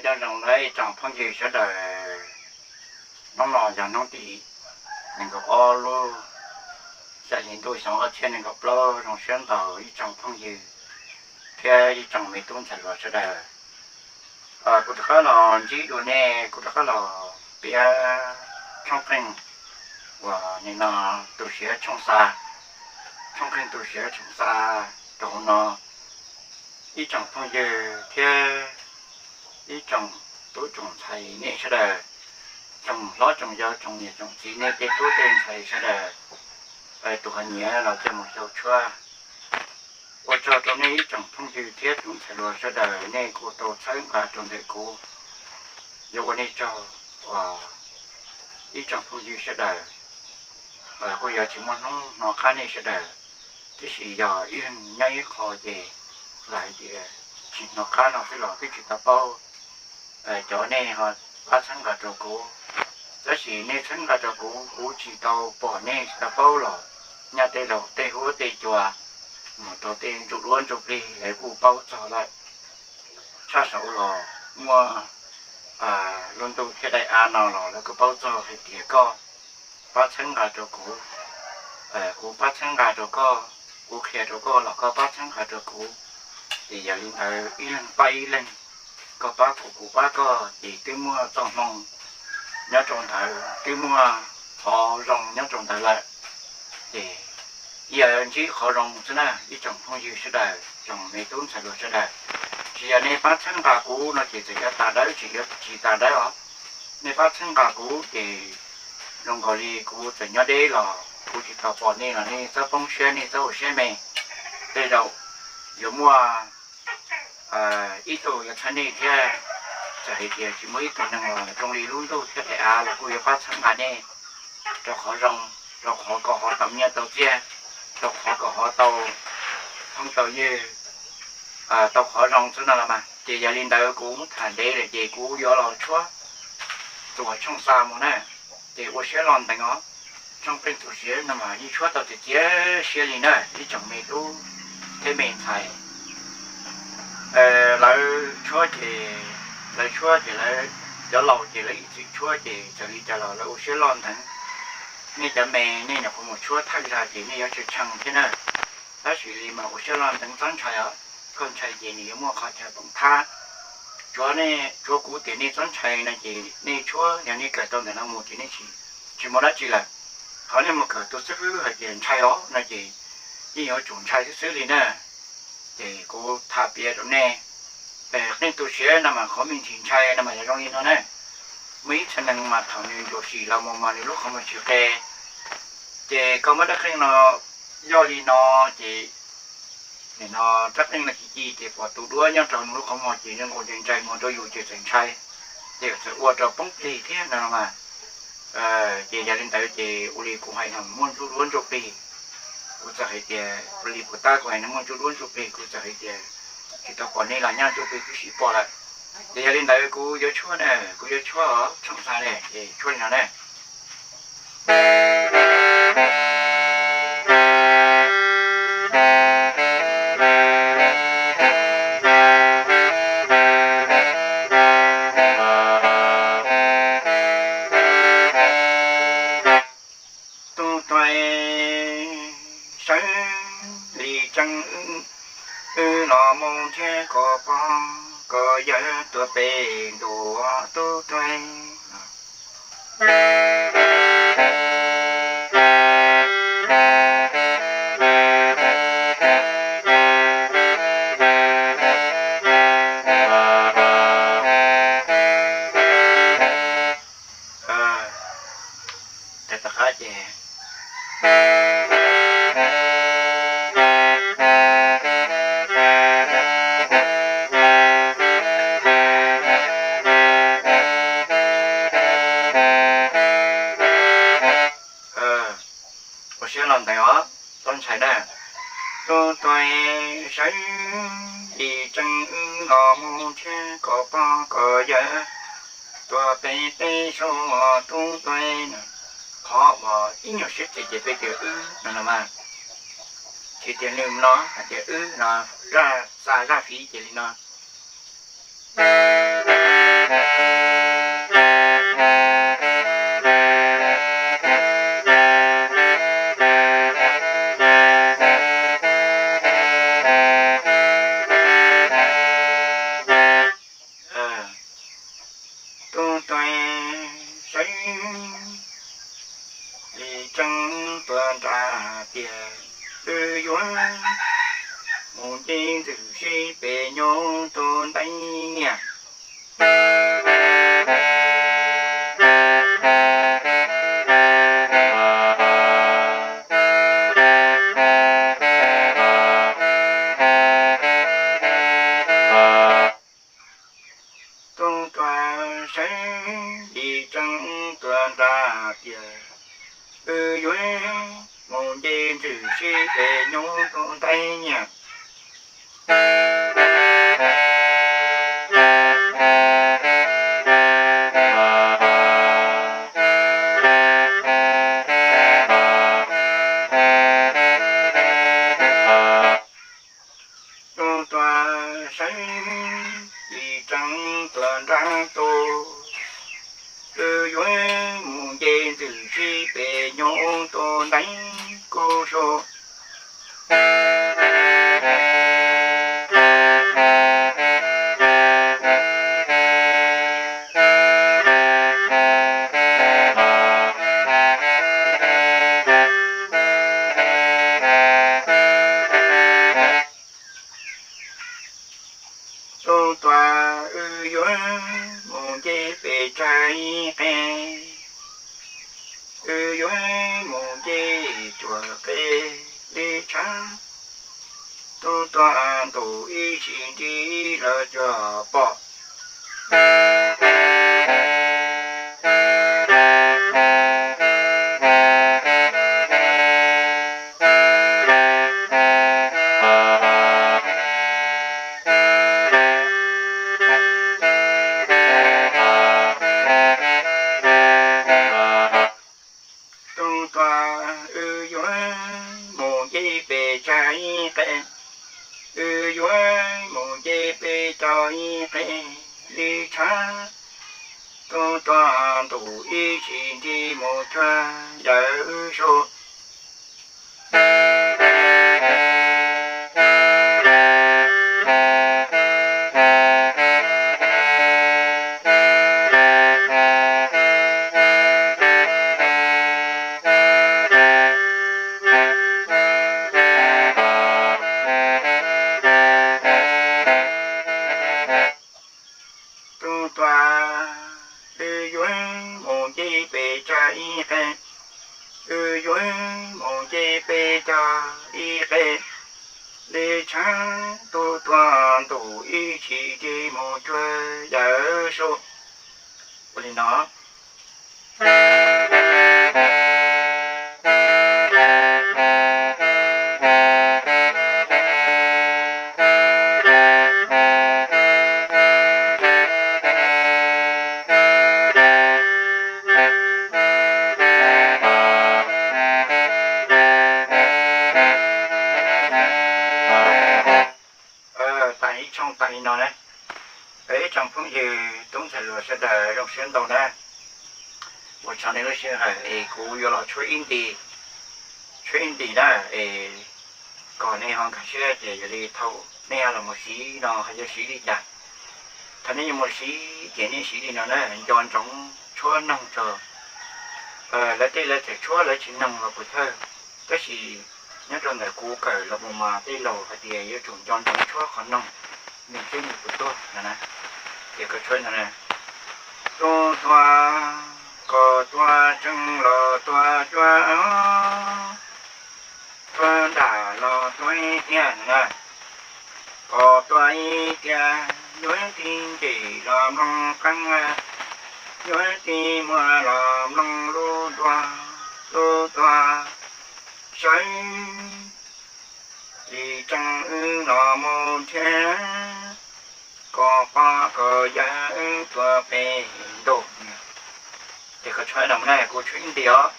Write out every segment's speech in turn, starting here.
Nyob zoo nawb ib tsoom phooj ywg sawv daws, hnub no yog hnub tim nees nkaum ob lub xya hli ntuj xyoo ob txhiab nees nkaum plaub. Zoo siab ntau ib tsoom phooj ywg thiab ib tsoom me tub ntxhais hluas sawv daws. Kuv rov qab los ntsib dua nej, kuv rov qab los piav tshoob qeej uas nim no tu siav tshooj xa, tshoob qeej tu siav tshooj xa rau hauv no ib tsoom phooj ywg thiab ib tsoom tub tsoom ntxhais nej sawv daws, tsoom hlob tsoom yau tsoom niam tsoom txiv nej tej tub tej ntxhais sawv daws, tus ho nyiam los coj mus xyaum tshuab. Ua tsaug rau nej ib tsoom phooj ywg thiab tub ntxhais hluas sawv daws nej kuj tau txhawb nqa rau ntawm kuv. Yuav ua nej tsaug uas ib tsoom phooj ywg sawv daws kuj yuav tsis muaj hnub hnov qab nej sawv daws, tab sis yog ib leeg nyob ib qho ces lawv hais tias tsis hnov qab no xwb los twb tsis tau paub. Cov nej ho pab txhawb nqa rau kuv, tab sis nej txhawb nqa rau kuv, kuv tsis tau pom nej tsis tau paub los nyaj tej laus tej huab tej cua mus rau tej ntsuj duab ntsuj plig lawv kuj paub txog lawm. Tshaj saum los muaj lub ntuj thiab daim av no los lawv kuj paub txog hais tias koj pab txhawb nqa rau kuv, kuv pab txhawb nqa rau koj, kuv qhia rau koj los koj pab txhawb nqa rau kuv. Ces yog li ntawd ib leeg pab ib leeg, koj pab kuv kuv pab koj ces twb muaj txoj hmoo nyob rau ntawd, twb muaj qhov zoo nyob rau ntawd lawm. Ces yog ntsib qhov zoo xwb na ib tsoom phooj ywg sawv daws, tsoom me tub ntxhais hluas sawv daws. Tsis yog nej pab txhawb nqa kuv no ces txawm yuav tas dawb, tsis yuav tsis tas dawb os. Nej pab txhawb nqa kuv ces zoo nkaus li kuv txawm nyob deb los kuv tsis tau pom nej los nej txhob poob siab, nej txhob ua siab me. Tej zaum yuav muaj ib tug yuav txhawb nej thiab. Txawm hais tias tsis muaj ib tug neeg los zoo li lub ntuj thiab daim av los kuj yuav pab txhawb nqa nej rau qhov zoo, rau qhov kom ho tau nyiaj tau txiaj, rau qhov kom ho tau phooj tau ywg, tau qhov zoo xwb no los mas. Ces yog li ntawd kuv muab tham ntev lawm ces kuv yuav los tshuab txuas tshooj xa mus na. Ces ua siab lo nteev os, tshooj qeej tu siav no mas yeej tshuab tau tiag tiag siab li na ib tsoom me tub thiab me ntxhais. Lawv tshuab ces, lawv tshuab ces lawv, cov laus ces lawv ib txwm tshuab ces txawm li cas los lawv ua siab loj nteev. Nej cov me nej nyuam qhuav mus tshuab thawj zag ces nej yuav tshee tshee thiab na. Tab sis li mas ua siab loj nteev txhob ntshai os, koj ntshai ces nws yuav muaj qhov chaw poom thab. Tsuav, tsuav kuv tias nej txhob ntshai no ces nej tshuab, yog nej kawm tau ntawm no mus ces nej tsis, tsis muaj dab tsi lawm. Qhov nej mus kawm tus xib fwb hais tias ntshai os no ces yeej yuav tsum ntshai xwb xwb li na. Ces kuv tham piav rau nej, qeej tu siav no mas qhov me ntsis ntshai no mas yog zoo li no na. Muaj ib txhia neeg mas thaum nws ntsuam sim los mus mas nws lub qhov muag tsis qe. Ces koj muab rab qeej no, yog li no ces nim no rab qeej no ci ci ces pom tus duab nyob rau nws lub qhov muag ces nws nqus ntsais ntsais mus rau yus ces txawm ntshai, ces txawm ua rau poob plig thiab no mas. Ces yog li ntawd ces ua li kuv hais no muaj ntsuj duab ntsuj plig, kuv txawm hais tias ua li puas tab kuv hais no muaj ntsuj duab ntsuj plig, kuv txawm hais tias tsis tau pom nej los nyaj ntsuj plig twb sib pom lawm. Ces yog li ntawd kuv yuav tshuab na, kuv yuav tshuab os, tshooj xa ne ces tshuab li no na. Tub tuag sawv li tseeb, wb los mus nrhiav koj pog koj yawg tuaj pem ntuj tub tuag. Tag tom qab ces ua siab los ntev os, txhob ntshai na. Tub tuag sawv li tseeb, wb los mus nrhiav koj pog koj yawg tuaj pem teb saud tub tuag. Qhov uas ib nyuag siab txim ces peb tias wb no no mas, tsis tias nws no hais tias wb no, zaj, xa zaj fiv ces li no. sib pem nyob tus nteeb niam. Tus tuam sawv li tseeb tuaj nrad tias, wb yuav mus nce ntxwm sib pem nyob tus nteeb niam. Tus tuam sawv li tseeb tuaj nrad tus, wb yuav mus nce ntxwm sib pem nyob tus nteeb kuj sub. Tus tuam, wb yuav mus nce pem tsawg ib qe, wb yuav mus nce cuag qe li tshab. Tus tuam, ntuj ib tsis nti los cuag pom. Tus tuam, wb yuav mus nce pem tsawg ib qe, wb yuav mus nce pem tsawg ib qe li tshab. Tus tuam, ntuj ib tsis nti mus cuag yawm saub. Tus tuam, wb yuav mus nce pem tsawg ib qe, wb yuav mus nce pem tsawg ib qe li tshab. Tus tuam, ntuj ib tsis nti mus cuag yawm saub. Ua li no. Tag ib tshooj tag li no na. Peb tsoom phooj ywg tub ntxhais hluas sawv daws zoo siab ntau na. Ua tsaug nej lub sij hawm es kuv yuav los tshuab ib nti, tshuab ib nti na, es kom nej ho nkag siab ces yog li thaum nej ho los mus siv no ho yuav siv li cas. Thaum nej yuav mus siv ces nej siv li no na, nco ntsoov tshuab noog tso. Lawv tej lawv txawm tshuab lawv tsis noog los puas thawj, tab sis nyob rau ntawm kuv kawm los mus mas tej laus hais tias yuav tsum nco ntsoov tshuab qhov noog, nws thiaj li puas tuag no na. Ces koj tshuab no na. Tus tuam, koj tuaj tsees los tuaj cuag, tuaj nram los tuaj ib tiag na. Koj tuaj ib tiag, yuav tib ntsis los mloog qeej, yuav tib muag los mloog lub nruas, tus tuam sawv li tsees wb los mus nrhiav, koj pog koj yawg wb tuaj pem ntuj. Ces koj tshuab no na, kuv tshuab ib nti os.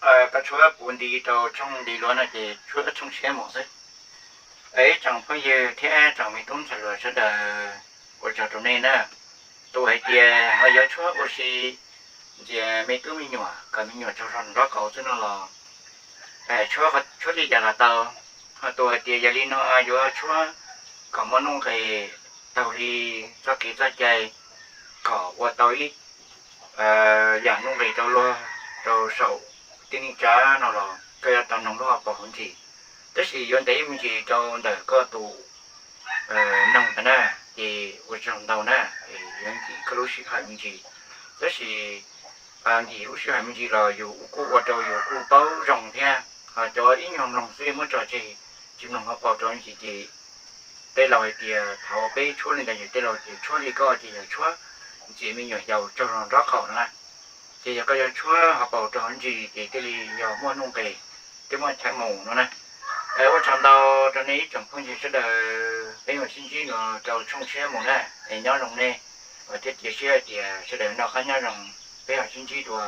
Koj tshuab puv nti rau tshooj nti luav no ces tshuab tshooj tshiab mus xwb. Ib tsoom phooj ywg thiab tsoom me tub ntxhais hluas sawv daws, ua tsaug rau nej na. Tus hais tias ho yuav tshuab ua si ntxias me tub me nyuam kom me nyuam tsaug zog nraub qaum xwb no los tshuab li cas los tau. Ho tus hais tias yog li no yuav tshuab kom muaj nuj nqis taug li txoj kev txoj cai, kom ua tau ib yam nuj nqis rau luag rau saum tib neeg tsav no los koj yuav tau noog lub hauv paus hauv ntsis. Tab sis yuav ntev me ntsis rau ntawm koj tus noog ntawd na, ces ua tsaug ntau na, yuav nkim koj lub sij hawm me ntsis. Tab sis nkim lub sij hawm me ntsis los yus kuj ua rau yus kuj paub zoo thiab. Ho cov ib nyuag mloog xwb muab tso tseg tsis mloog hauv paus rau ntsis ces tej laus hais tias thaum peb tshuab li ntawd ces tej laus tias tshuab li koj ces yog tshuab ntxias me nyuam yaus tsaug zog nraub qaum no na. Ces yog koj yuav tshuab hauv paus rau hauv ntsis ces thiaj li yog muaj nuj nqis, thiaj muaj chaw mus no na. Ua tsaug ntau rau nej ib tsoom phooj ywg sawv daws, peb mam sib ntsib dua rau tshooj tshiab mus na. Es nyob zoo nej, thiab cia siab hais tias sawv daws noj qab nyob zoo, peb mam sib ntsib dua.